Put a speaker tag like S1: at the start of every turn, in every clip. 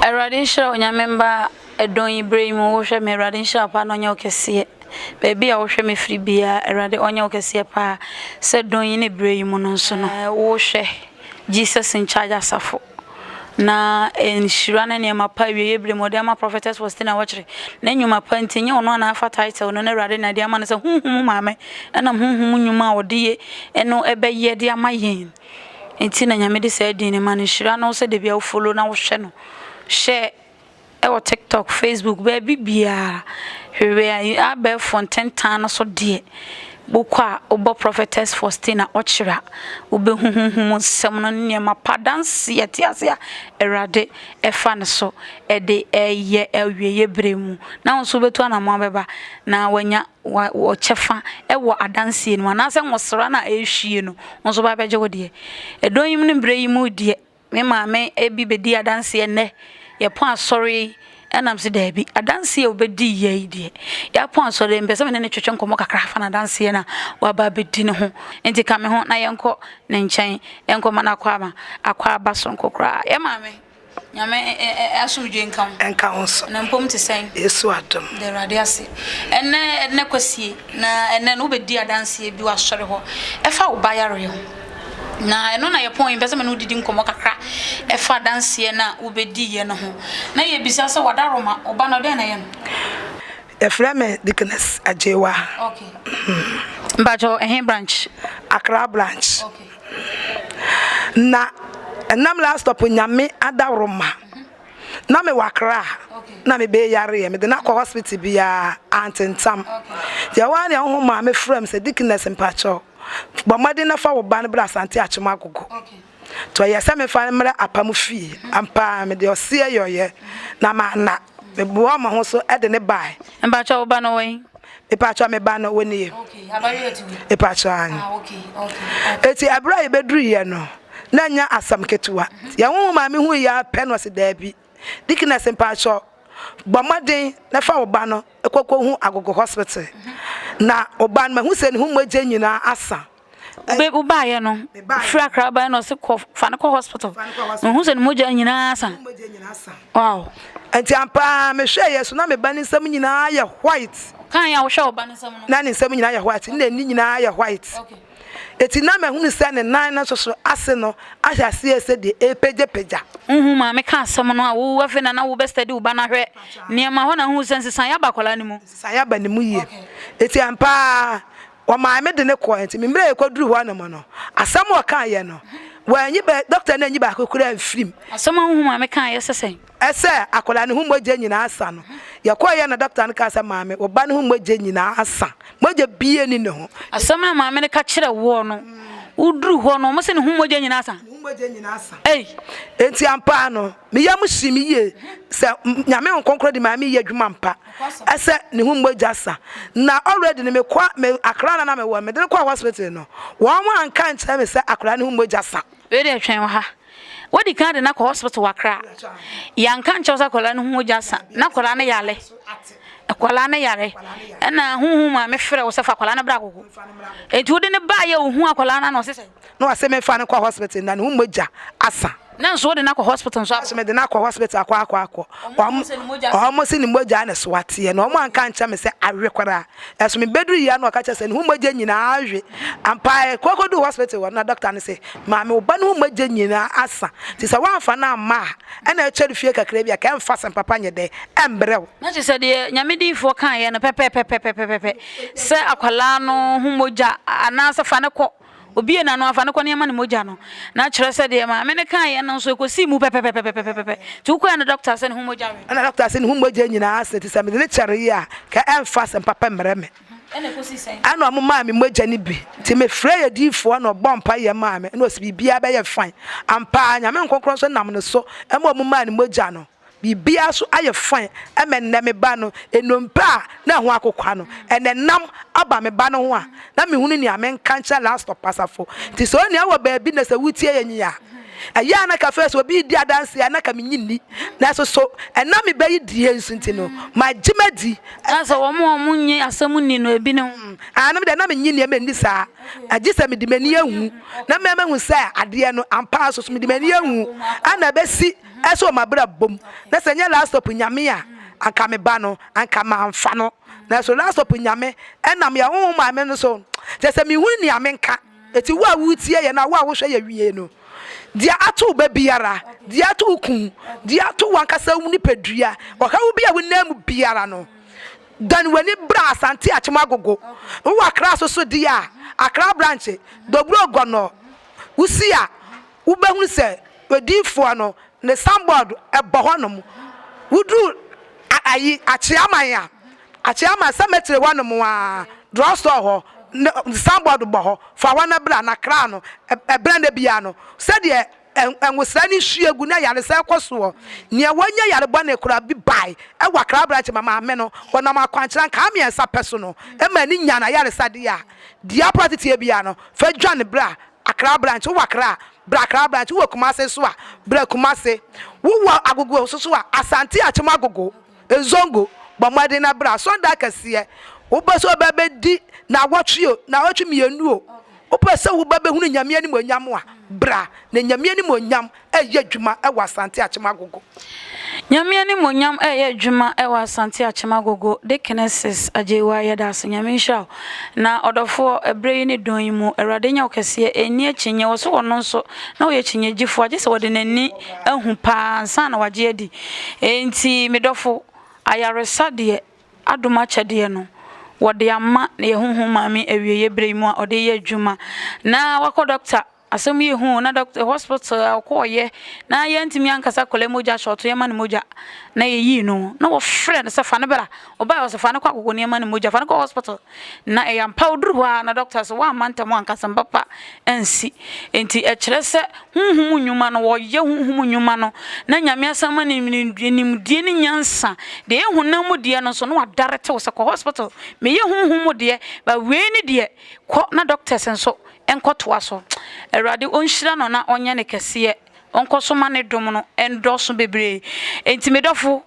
S1: Awurade nhyira wo Nyame mma ɛdɔn yi berɛ yi mu wohwɛ me Awurade nhyira wo paa na ɔnyɛ wo kɛseɛ baabi a wohwɛ me firi biara Awurade ɔnyɛ wo kɛseɛ paa sɛ dɔn yi ne berɛ yi mu no nso no wohwɛ Jesus in charge asafo na nhyira ne nneɛma pa awieeɛ berɛ mu ɔde ama Prophetess Faustina Wɔkyere ne nnwuma pa nti nyɛ ɔno ana afa title no na Awurade na ɛde ama no sɛ honhom mu maame ɛnam honhom mu nnwuma a ɔde yɛ no ɛbɛyɛ de ama yɛn nti na Nyame de saa din no ma no nhyira no sɛ da bia wo follow na wohwɛ no hyɛ Wɔ TikTok, Facebook, baabi biara. Hwehwɛ abɛɛfo ntentan no so deɛ, wokɔ a wobɔ Prophetess Faustina Ɔkyere a, wobɛhu honhom nsɛm no ne nneɛma pa adanseɛ ɛte ase a Awurade ɛfa ne so de ɛyɛ awieɛ berɛ mu. Na wo nso wobɛtu anammɔn abɛba na wanya wɔ kyɛfa wɔ adanseɛ no mu anaasɛ nwosra no a ɛrehwie no, wo nso ba bɛgye wo deɛ. Ɛdɔn yi mu ne berɛ yi mu deɛ, Me maame bi bɛdii adanseɛ nnɛ, yɛpɔn asɔre yi, ɛna mese daabi, adanseɛ a wobɛdi yɛ yi deɛ, yɛapɔn asɔre yi, mepɛ sɛ me ne no twetwe nkɔmmɔ kakra fa n'adanseɛ no a waba abɛdi no ho. Nti ka me ho na yɛnkɔ ne nkyɛn, yɛnkɔma no akwaaba, akwaaba sononko koraa. Yɛ maame, Nyame asomdwoe nka wo.
S2: Nka wo nso.
S1: Na mpom te sɛn?
S2: Yesu adom.
S1: Da Awurade ase. Ɛnnɛ, ɛnnɛ Kwasie, na ɛnnɛ no wobɛdi adanseɛ bi wɔ asɔre hɔ, ɛfa wo ba yareɛ ho. Na ɛno na yɛpɔn yi, mpɛ sɛ me ne wo didi nkɔmmɔ kakra ɛfa adanseɛ no a wobɛdiiɛ no ho. Na yɛbisa sɛ Wadaroma, wo ba no dɛn na ɛyɛ no?
S2: Yɛfrɛ me Deaconess Agyewa.
S1: Okay. Mpakyɛw, ɛhe branch?
S2: Accra branch.
S1: Okay.
S2: Na ɛnam last stop Nyame adaworoma. Na mewɔ Accra na me bee yareɛ mede no akɔ hospital biara antentam. Deɛ ɛwɔ ara ne ɛho maame frɛ me sɛ Deaconess mpakyɛw Bɔ mmɔden na fa wo ba no bra Asante Akyem Agogo. Nti ɔyɛɛ sɛ memfa no mmrɛ apam fie. Ampa ara mede ɔseɛ yɔeɛ na manna. Meboaa me ho so de no baeɛ.
S1: Mpakyɛ wo ba no wɔ he?
S2: Mepakyɛ me ba no wɔ nie. Mepakyɛ aane. Eti ɛberɛ a yɛbɛduruiɛ no, na ɛnyɛ asɛm ketewa. Yɛn honhom maame huiɛ ara pɛ na ɔse daabi. Deaconess mpakyɛ bɔ mmɔden na fa wo ba no kɔ kɔhu Agogo hospital na wo ba no mahu sɛ ne ho mogya nyinaa asa.
S1: Wo baayɛ no firi akra baayɛ na ɔse kɔ fa no kɔ hospital na ohu sɛ ne mogya nyinaa asa. Wow.
S2: Nti ampa mehwɛ yɛ so na me ba ne nsam nyinaa yɛ white.
S1: Kan yɛ a wohwɛ wo ba ne nsam no.
S2: Na ne nsam nyinaa yɛ white ne n'ani nyinaa yɛ white.
S1: Okay.
S2: Enti na mahunu sɛ ne nan no nso so ase no ahyɛ aseɛ sɛ deɛ ɛrepagyapagya.
S1: Wohu maame ka asɛm no a, wo afei na na wobɛ study wo ba no ahwɛ nneɛma hɔ na wohu sɛ nsesaeɛ aba akwadaa no mu.
S2: Nsesaeɛ aba ne mu yie. Enti ampa ara wɔmaa me de no kɔɔɛ. Nti me mmerɛ yɛkɔduruu hɔ nom no, asɛm a ɔkaeɛ no, wanyi bɛ, dɔkta no anyi baako koraa amfiri mu.
S1: Asɛm a wohu maame kaeɛ sɛ sɛn?
S2: Sɛ akwadaa no ho mogya nyinaa asa no, yɛkɔeɛ na dɔkta no kaa sɛ, Maame, wo ba no ho mogya nyinaa asa. Mogya biara nni ne ho.
S1: Asɛm no a maame no ka kyerɛɛ woɔ no, woduru hɔ no, wɔse ne ho mogya nyinaa asa?
S2: Ne ho mogya nyinaa asa.
S1: Ei!
S2: Enti ampa ara no, me yam hyee me yie sɛ Nyame Honhom Kronkron de maame reyɛ adwuma ampa sɛ ne ho mogya asa. Na already no, mekɔ, me, akwadaa no a na mewɔ no, mede no kɔɔ hospital no, wɔn anka ankyerɛ me sɛ akwadaa no ho mogya sa.
S1: Wei deɛ twɛn wɔ ha. Wadi kan de no akɔ hospital wɔ Accra. Yɛanka nkyerɛ wo sɛ akwadaa no ho mogya asa. Na akwadaa no yare. Akwadaa no yare. Ɛna huhu maame frɛ wo sɛ fa akwadaa no bra agogo. Enti wode no baeɛ a ohu akwadaa no a na ɔse sɛn?
S2: Na ɔse memfa no nkɔ hospital na ne ho mogya asa.
S1: Na nso wode no akɔ hospital nso aba?
S2: Mede no akɔ hospital akɔ akɔ akɔ. Wɔn se ne mogya na so ateɛ na wɔn anka ankyerɛ me sɛ awe koraa. Ɛso mebɛduru yie a na ɔka kyerɛ sɛ ne ho mogya nyinaa awe. Ampa ara yɛkɔ kɔduu hospital hɔ no na doctor no se maame wo ba no ho mogya nyinaa asa nti sɛ woamfa no amma a ɛna ɛkyɛre fie kakra bi a ka ɛmfa asɛm papa nyɛ dɛn ɛmbrɛ wo.
S1: Na kyerɛ sɛ deɛ Nyame diyifoɔ kaeɛ no pɛpɛpɛpɛpɛpɛ sɛ akwadaa no ho mogya anaasɛ fa no kɔ Obiee n'ano afa no kɔ na yɛma no mogya no. Na kyerɛ sɛ deɛ maame no kaeɛ no nso ɛkɔsii mu pɛpɛpɛpɛpɛpɛ. Nti wokɔɛ no dɔkta sɛ ne ho mogya we.
S2: Ɛna dɔkta se ne ho mogya nyinaa asa nti sɛ mede no kyɛre yi a kɛ ɛmfa asɛm papa mmrɛ me.
S1: Ɛna ɛkɔsii sɛn?
S2: Ɛna ɔmo maa me mogya no bi. Nti me frɛɛ yɛ diifoɔ na ɔbɔɔ mpaeɛ maa me ɛna ɔse biribiara bɛyɛ fine. Ampa ara Nyame nkonkron nso nam ne so ma ɔmo maa no mogya no. Biribiara nso ayɛ fine ma nnɛ me ba no, nnompe a na ɛho akokwa no, ɛnnɛ nam aba me ba no ho a, na mehunu nea menka nkyerɛ Last Stop asafo. Nti sɛ onua wɔ baabi na sɛ wotie yɛn yi a, ɛyɛ a na ka afei sɛ obi redi adanse a na ka minnye nni. Nanso so ɛnam me ba yi die nso nti no, magye madi.
S1: Na sɛ wɔn a wɔnnye asɛm nni no, ebi ne ho.
S2: Aane, me deɛ na mennye nneɛma nni saa, gye sɛ mede m'ani ahu, na mahu sɛ adeɛ no ampa ara so so mede m'ani ahu, ɛna ɛbɛsi ɛsɛ wɔ m'abrabɔ mu, na sɛ ɛnyɛ Last Stop Nyame a, anka me ba no, anka mamfa no. Nanso Last Stop Nyame ɛnam yɛn honhom maame no so, kyerɛ sɛ menhunu nea menka. Enti wo a woretie yɛn a wo a wohwɛ yɛn wie no, deɛ ato wo ba biara, deɛ ato wo kunu, deɛ ato w'ankasa wo nipadua, ɔhaw bi a wonam mu biara no, dan w'ani bra Asante Akyem Agogo. Wowɔ Accra so so deɛ a, Accra branch, Dobro Gɔnɔ, wosi a, wobɛhunu sɛ odiyifoɔ no ne signboard bɔ hɔnom. Woduru ayi Akyeaman a, Akyeaman cemetery hɔnom a, drug store hɔ, ne signboard bɔ hɔ. Fa hɔ na bra na kra no ɛberɛ na biara no sɛdeɛ nwosra no hwie gu na ayaresa rekɔ soɔ. Nea wanya yare bɔne koraa bi bae wɔ Accra branch ma maame no, wɔnam akwankyerɛ nkaa mmiɛnsa pɛ so no ma ne nyaa n'ayaresa deɛ a, deɛ apra teteɛ biara no, fa dwane bra Accra branch, wowɔ Accra a, bra Accra branch, wowɔ Kumasi nso a, bra Kumasi, wowɔ Agogo nso so a, Asante Akyem Agogo, Nzongo, bɔ mmɔden na bra. Asɔredan kɛseɛ, wopɛ sɛ woba bɛdi naawɔtwe o, naawɔtwe mmienu o, wopɛ sɛ woba bɛhunu Nyame animuonyam a, bra, na Nyame animuonyam ɛyɛ adwuma wɔ Asante Akyem Agogo.
S1: Nyame animuonyam ɛyɛ adwuma wɔ Asante Akyem Agogo Deaconesses Agyeiwaa yɛda ase Nyame nhyira wo na ɔdɔfoɔ ɛberɛ yi ne dɔn yi mu Awurade nyɛ wo kɛseɛ ɛnni akyinnye wɔ so ɔno nso na ɔyɛ kyinnyegyefoɔ agye sɛ wɔde n'ani ahu paa ansa na wagye adi enti me dɔfo ayaresa deɛ adom akyɛdeɛ no wɔde ama na yɛ honhom maame awieɛ berɛ yi mu a ɔde yɛ adwuma na wakɔ dɔkta Asɛm yi hu na doctor hospital a ɔkɔɔyɛ na yɛntumi ankasa akwadaa mogya short yɛma no mogya na yɛyii no na wɔfrɛ no sɛ fa no bra ɔbaeɛ ɔsɛ fa no kɔ akoko nneɛma no mogya fa no kɔ hospital na ɛyɛ ampa ɔduru hɔ a na doctor sɛ woamma ntɛm ankasa papa ansi nti ɛkyerɛ sɛ honhom nnwuma no wɔyɛ honhom nnwuma no na nyame asan ma no nimdeɛ ne nyansa deɛ ɛyɛ honam mu deɛ no nso na wadare tew sɛ kɔ hospital meyɛ honhom mu deɛ ba wei ne deɛ kɔ na doctors nso nkɔtoa so. Awurade ɔnhyira no na ɔnyɛ no kɛseɛ, ɔnkɔ so ma ne dom no ndɔɔso bebree. Enti me dɔfo,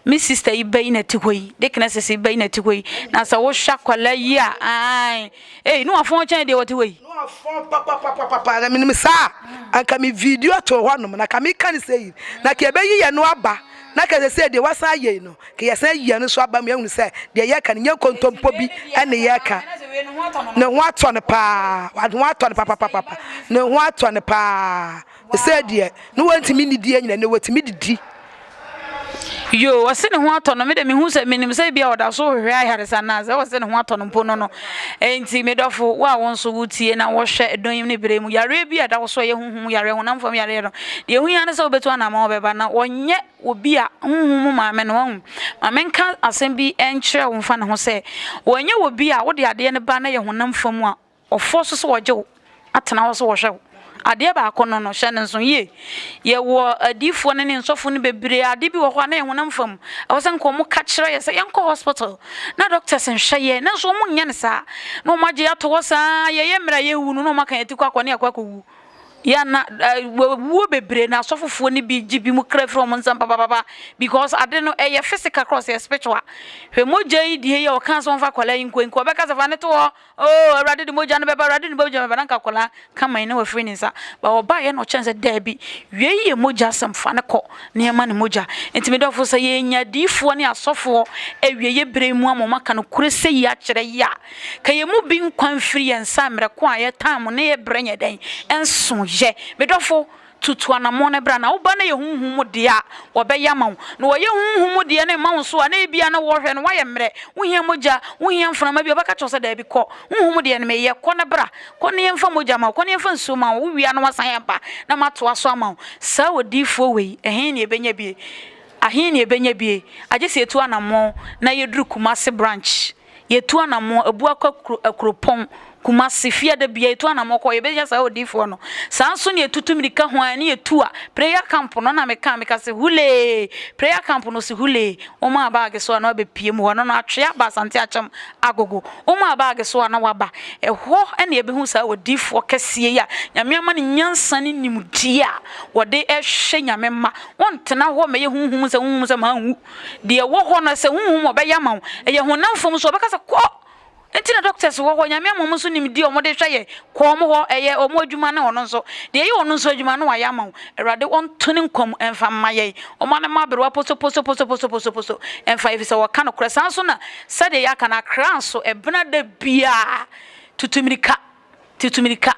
S1: me sister yi ba yi na ɛte hɔ yi, Deaconess yi ba yi na ɛte hɔ yi, na sɛ wohwɛ akwadaa yi a, ae, ei, ne wafɔn kyɛn deɛ ɔte hɔ yi.
S2: Ne wafɔn papapapapa, na menim saa a, anka me video too hɔnom, na ka meka no sɛ yi, na ka yɛbɛyi yɛn no aba, na ka sɛ sɛ deɛ wasan ayɛ yi no, Ka yɛsan ayi ɛno nso aba mu yɛahunu sɛ deɛ yɛreka no nyɛ nkontompo bi ne yɛreka. Ne ho atɔ no paa, ne ho atɔ no papapapa, ne ho atɔ no paa. Sɛ deɛ ne wɔntumi nnidi anyina ne wɔtumi didi.
S1: Yoo, ɔse ne ho atɔ no, me de mehu sɛ menim sɛ ebia ɔda so hwehwɛ ayaresa no a, sɛ ɔse ne ho atɔ no mpo no no. Enti me dɔfo, wo a wo nso wotie na wɔhwɛ dɔn yi ne berɛ mu, yareɛ bi a ɛda wo so a ɛyɛ honhom yareɛ, honam fam yareɛ no, deɛ ɛho hia ne sɛ wobɛtu anammɔn bɛba na wɔnyɛ obi a honhom mu maame no, wahu. Ma menka asɛm bi nkyerɛ wo mfa ne ho sɛ, wɔnyɛ obi a wode adeɛ no ba na ɛyɛ honam fam a, ɔfɔ so sɛ ɔgye wo atena hɔ sɛ ɔhwɛ wo. Adeɛ baako no no, hyɛ no nso yie. Yɛwɔ adiyifoɔ no ne nsɔfo no bebree, adeɛ bi wɔ hɔ a na ɛyɛ honam fam. Ɛwɔ sɛ nka wɔn ka kyerɛ yɛ sɛ yɛnkɔ hospital na doctors nhwɛ yɛn, nanso wɔn nyɛ no saa. Na wɔn agye yɛn ato hɔ saa, yɛyɛ mmerɛ a yɛrewu no na wɔn aka yɛn ti kɔ akɔ ne yɛakɔ akɔwu. Yɛ na wuo bebree na asɔfofoɔ no bi gye bi mu kra firi wɔn nsam papapapa because ade no ɛyɛ physical cross ɛyɛ spiritual. Hwɛ mogya yi deɛ yi a ɔka sɛ wɔmfa akwadaa yi nkɔ nka ɔbɛka sɛ fa ne to hɔ oh awurade de mogya no bɛba awurade de mogya bɛba na nka akwadaa kama yi na wafiri ne nsa ba ɔbaeɛ na ɔkyɛn sɛ daabi wei yɛ mogya asɛm fa ne kɔ na yɛma ne mogya nti me dɔfo sɛ yɛnya adiifoɔ ne asɔfoɔ awieɛ berɛ mu ama wɔn aka no korɛ sɛ yi akyerɛ yi a Ka yɛn mu bi nkwa mfiri yɛn nsa mmerɛ ko a yɛtan mo ne yɛ brɛ nyɛ dɛn nso yɛ. Me dɔfo, tutu anamɔn na bra. Na wo ba no yɛ honhom mu deɛ a, wɔbɛyɛ ama wo. Na wɔyɛ honhom mu deɛ no mma wo so a, na ebia na wɔhwɛ no woayɛ mmerɛ, wohia mogya, wohia mframa bi a, wɔbɛka kyerɛ wo sɛ daabi kɔ. Honhom mu deɛ no meyɛ, kɔ na bra. Kɔ na yɛmfa mogya ma wo, kɔ na yɛmfa nsuo ma wo, wowie a na woasan aba na matoa so ama wo. Saa odiyifoɔ wei, ɛhe na yɛbɛnya bie? Ahe na yɛbɛnya bie? Agye sɛ yɛtu anamɔn na yɛduru Kumasi branch. Yɛtu anammɔn abu akɔ Akuropɔn, Kumasi, fie da biara yɛtu anamɔ kɔ, yɛbɛnya saa odiyifoɔ no. Saa nso na yɛtutu mirika ho a, ne yɛtu a, prayer camp no na meka, meka sɛ hulee, prayer camp no si hulee, womaa baage so a na wabɛpie mu hɔ, no no atwe aba Asante Akyem Agogo, womaa baage so a na waba. Ɛhɔ na yɛbɛhu saa odiyifoɔ kɛseɛ yi a Nyame ama no nyansa ne nimdeɛ a wɔde hwɛ Nyame mma. Wontena hɔ mmɛyɛ honhom sɛ honhom sɛ manwu. Deɛ ɛwɔ hɔ no sɛ honhom ɔbɛyɛ ama wo, ɛyɛ honam fam nso ɔbɛka sɛ kɔ. Nti na doctors wɔ hɔ, Nyame ama wɔn nso nimdeɛ a wɔde hwɛ yɛn, kɔ wɔn hɔ, ɛyɛ wɔn adwuma ne ɔno nso, deɛ ɛyɛ ɔno nso adwuma no wayɛ ama wo, Awurade ɔnto ne nkwa mu mfa mma yɛn, ɔma no mma aberewa posoposoposoposoposo mfa, ɛfiri sɛ wɔka nokorɛ, saa nso na sɛdeɛ yɛaka no, Accra nso, ɛbena da biara, tutu mmirika. Tutu mirika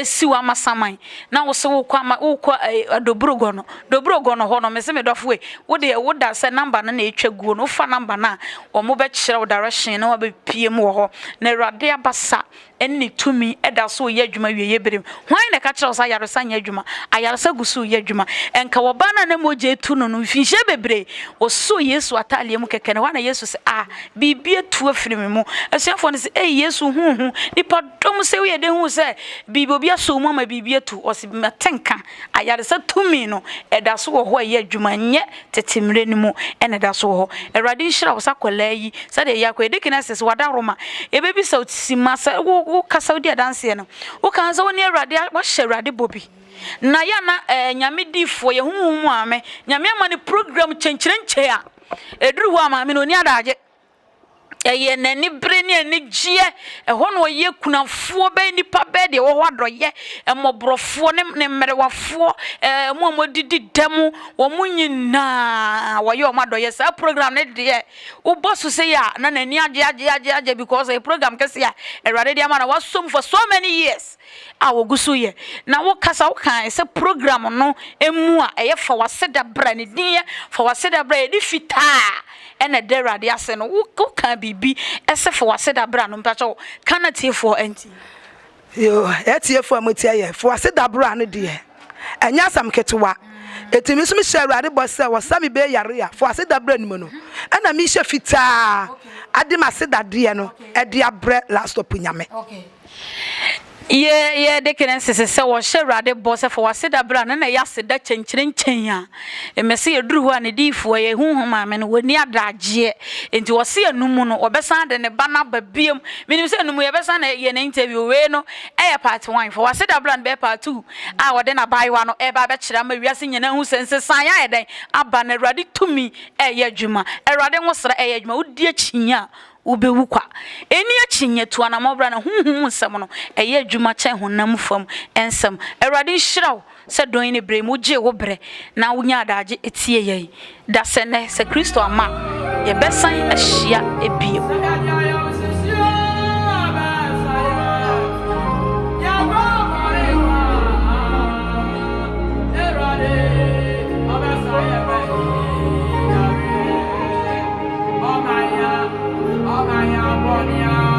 S1: si w'amasaman na wo se wokɔ ama wokɔ eh, Dobrogɔ no. Dobrogɔ no hɔ no, mese me dɔfo e, wo deɛ woda sɛ number no na etwa guo no, wofa number no a, wɔn bɛkyerɛ wo direction na wabɛpie mu wɔ hɔ. Na Awurade abasa ne ne tumi da so reyɛ adwuma wieɛ bere mu. Hwan na ɛka kyerɛ wo sɛ ayaresa nyɛ adwuma? Ayaresa gu so reyɛ adwuma. Ɛnka wɔbaa no a na mogya etu no no, mfinhyia bebree, wɔsoo Yesu ataadeɛ mu kɛkɛ na hɔ a na Yesu sɛ, ah, Biribi atu afiri me mu. Asuafoɔ no se, Ei, Yesu, hu hu! Nnipa dɔm sei, woyɛ dɛn hu sɛ biribi, obi asɔ wo mu ama biribi atu? Ɔse, Mate nka. Ayaresa tumi no, ɛda so wɔ hɔ a ɛyɛ adwuma, ɛnyɛ tete mmerɛ no mu na ɛda so wɔ hɔ. Awurade nhyira wo sɛ akwadaa yi, sɛdeɛ ɛyɛ akwadaa yi, Deaconess sɛ wadaworoma, yɛbɛbisa wo simma sɛ wo, wokasa wodi adanseɛ no, woka sɛ wo ne Awurade, woahyɛ Awurade bɔ bi. Na yɛ a na eh, Nyame difoɔ, yɛ honhom mu maame, Nyame ama no program kyenkyerenkyee a, Ɛduru hɔ a, maame no ɔnni adagye. Ɛyɛ n'anibere ne anigyeɛ. Ɛhɔ na ɔyɛ kunafoɔ bɛyɛ nnipa bɛyɛ deɛ ɛwɔ hɔ adɔyɛ, mmɔborɔfoɔ ne ne mmerewafoɔ, ɛɛ wɔn a wɔadidi dɛm, wɔn nyinaa wɔyɛ wɔn adɔyɛ. Saa program no deɛ, wobɔ so sei a, na n'ani agye agye agye agye because ɛyɛ program kɛseɛ a Awurade de ama no. Wasom for so many years. a wɔgu so yɛ na wokasa wokae sɛ program no mu a ɛyɛ fa w'aseda bra ne din yɛ fa w'aseda bra yɛde fitaa ɛna ɛda Awurade ase no wokaa biribi ɛsɛ fa w'aseda bra no mpakyɛw ka na tiefoɔ ɛnti.
S2: Yoo atiefoɔ a motie yɛ fa w'aseda bra no deɛ ɛnyɛ asɛm ketewa eti me nso mehyɛ Awurade bɔ sɛ wɔsa me bee yare a fa w'aseda bra no mu no ɛna mehyɛ fitaa ade m'asedadeɛ no ɛde abrɛ last stop Nyame.
S1: Yɛ yɛ de kene nsese sɛ wɔhyɛ Awurade bɔ sɛ fa w'aseda bra no na ɛyɛ aseda kyɛnkyerɛnkyɛn a mmɛ sɛ yɛduru hɔ a ne diyifoɔ yɛ honhom maame no wɔnni adagyeɛ nti wɔse ɛno mu no wɔbɛsan de ne ba no aba biom menim sɛ ɛno mu yɛbɛsan na yɛ ne interview wei no ɛyɛ part one fa w'aseda bra no bɛyɛ part two a wɔde n'abaayewa no ɛba abɛkyerɛ ama wiase nyinaa hu sɛ nsesaeɛ ayɛ dɛn aba na Awurade tumi ɛyɛ adwuma Awurade nwosra ɛyɛ adwuma wodi akyinnye a Wubewu kwa. Nni akyinnye, tu anammɔn bra na honhom mu nsɛm no, ɛyɛ adwuma kyɛn honam fam nsɛm. Awurade nhyira wo sɛ dɔn yi ne bere yi mu wugyee wo bere na wunyaa adagye tiee yɛn. Da sɛ nnɛ, sɛ Kristo amma a, yɛbɛsan ahyia bio.